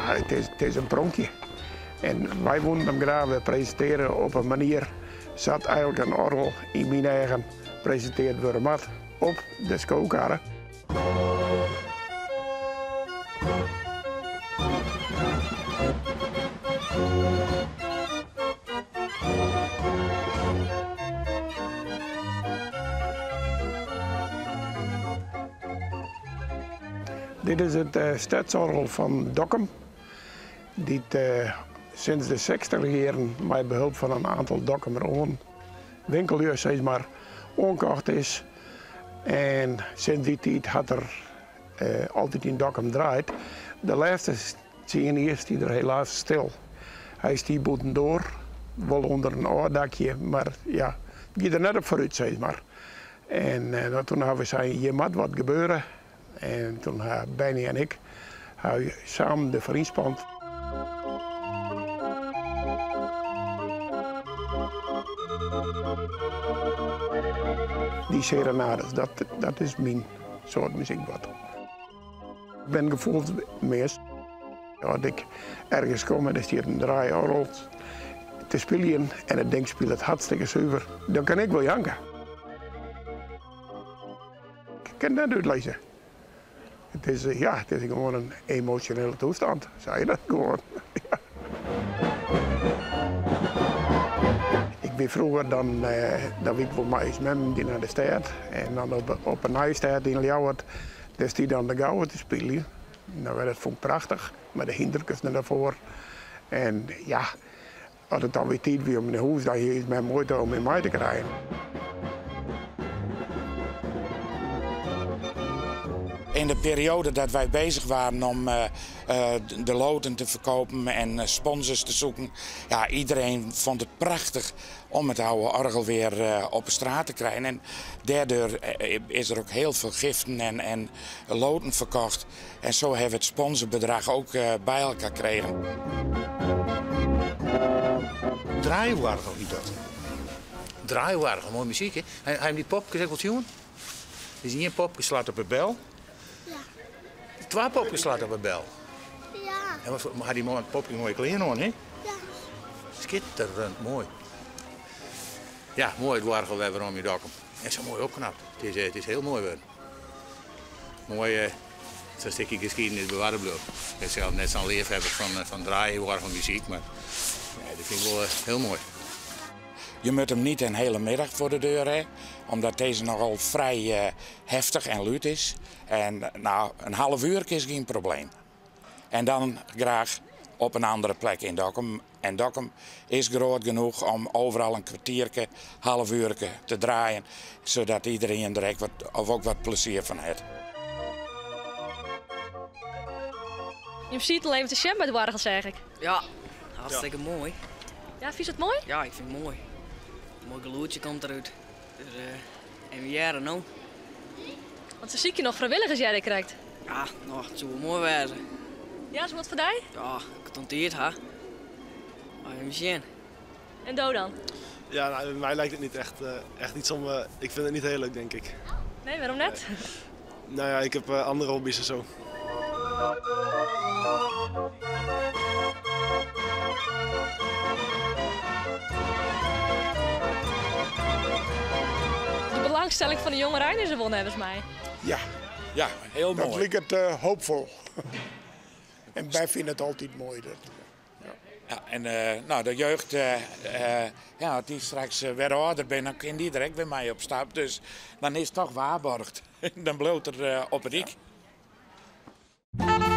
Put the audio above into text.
Ja, it is, it is in pronkje. En wy woenen him graach wer presintearje op in manier sa't eigenlik in oargel yn myn eagen presintearre wurde moat, op de skokarre. Dit is it stedsoargel fan Dokkum, dy't sinds de sechstiger jierren mei behulp fan in oantal Dokkumer oan winkellju sis mar oankocht is. En sinds dy tiid hat er altyd yn Dokkum draaid. De lêste tsien jier stie er helaas stil. Hy stie bûtendoar, wol ûnder in ôfdakje, mar ja, it gie der net op foarút sis mar. En toen hawwe we sein, hjir moat wat gebeure. En toen ha Benny en ik ha samen derfoar ynspand. Dy serenades, dat, dat is myn soart muzyk wat. Ik bin gefoelsmins. As ik ergens kom en der stiet in draaioargel te spyljen en it ding spilet hartstikke suver, dan kin ik wol janke. Ik kin it net útlizze. It is, ja, it is gewoan in emosjonele toestand, sa is dat gewoan. Ik wie froeger dan, dan wie ik wol mei ús mem dy nei de stêd en dan op 'e Nijstêd yn Ljouwert, dêr stie dan de Gouwe te spyljen. No, dat fûn ik prachtich, mei de hynderkes derfoar. En ja, as it dan wer tiid wie om nei hûs, dan hie ús mem muoite om my mei te krijen. In de periode dat wij bezig waren om de loten te verkopen en sponsors te zoeken, ja, iedereen vond het prachtig om het oude orgel weer op de straat te krijgen. En daardoor is er ook heel veel giften en loten verkocht. En zo hebben we het sponsorbedrag ook bij elkaar gekregen. Draaioargel hjit dat. Draaioargel, moaie muzyk hè. Ha jim dy popkes ek wol sjoen? Der is ien popke slacht op 'e bel. Ja. Twa popkes slacht op 'e bel. Ja. En wat ha dy popkes moaie klean oan hè? Ja. Skitterend moai. Ja, moai it oargel wer werom yn Dokkum. En sa moai opknapt. It is, it is hiel moai wurden. Moai sa'n stikje geskiednis bewarre bliuwt. Ik bin sels net sa'n leafhawwer fan draaioargelmuzyk, mar ja, dit fyn ik wol hiel moai. Je moet hem niet een hele middag voor de deur hebben, omdat deze nogal vrij heftig en luid is. En nou, een half uur is geen probleem. En dan graag op een andere plek in Dokkum. En Dokkum is groot genoeg om overal een kwartierke, half uurke te draaien, zodat iedereen er ook wat, of ook wat plezier van heeft. Je ziet al even te sjen by it oargel, seach ik. Ja, hartstikke moai. Ja, fynst it moai? Ja, ik fyn it moai. Moai gelûdsje komt derút. Dus, en we hearre no. Want se sykje noch frijwilligers, hearde ik krekt. Ja, no, it soe wol moai wêze. Ja, is wat foar dy? Ja, as ik it oan tiid ha. Even sjen. En do dan? Ja, nou, mij lijkt het niet echt, echt iets om. Ik vind het niet heel leuk, denk ik. Nee, wêrom net? Nee. Nou ja, ik heb andere hobby's en zo. De belangstelling fan de jongerein is der wol neffens my. Ja. Ja, heel Dat mooi. liket hoopfol. En wy fine it altyd moai. Dat, ja. Ja, en nou, de jeugd, ja, as dy straks wer âlder binne, dan kin dy der ek wer mei op stap. Dus dan is it toch waarborgd. Dan bliuwt er op 'e dyk. Ja.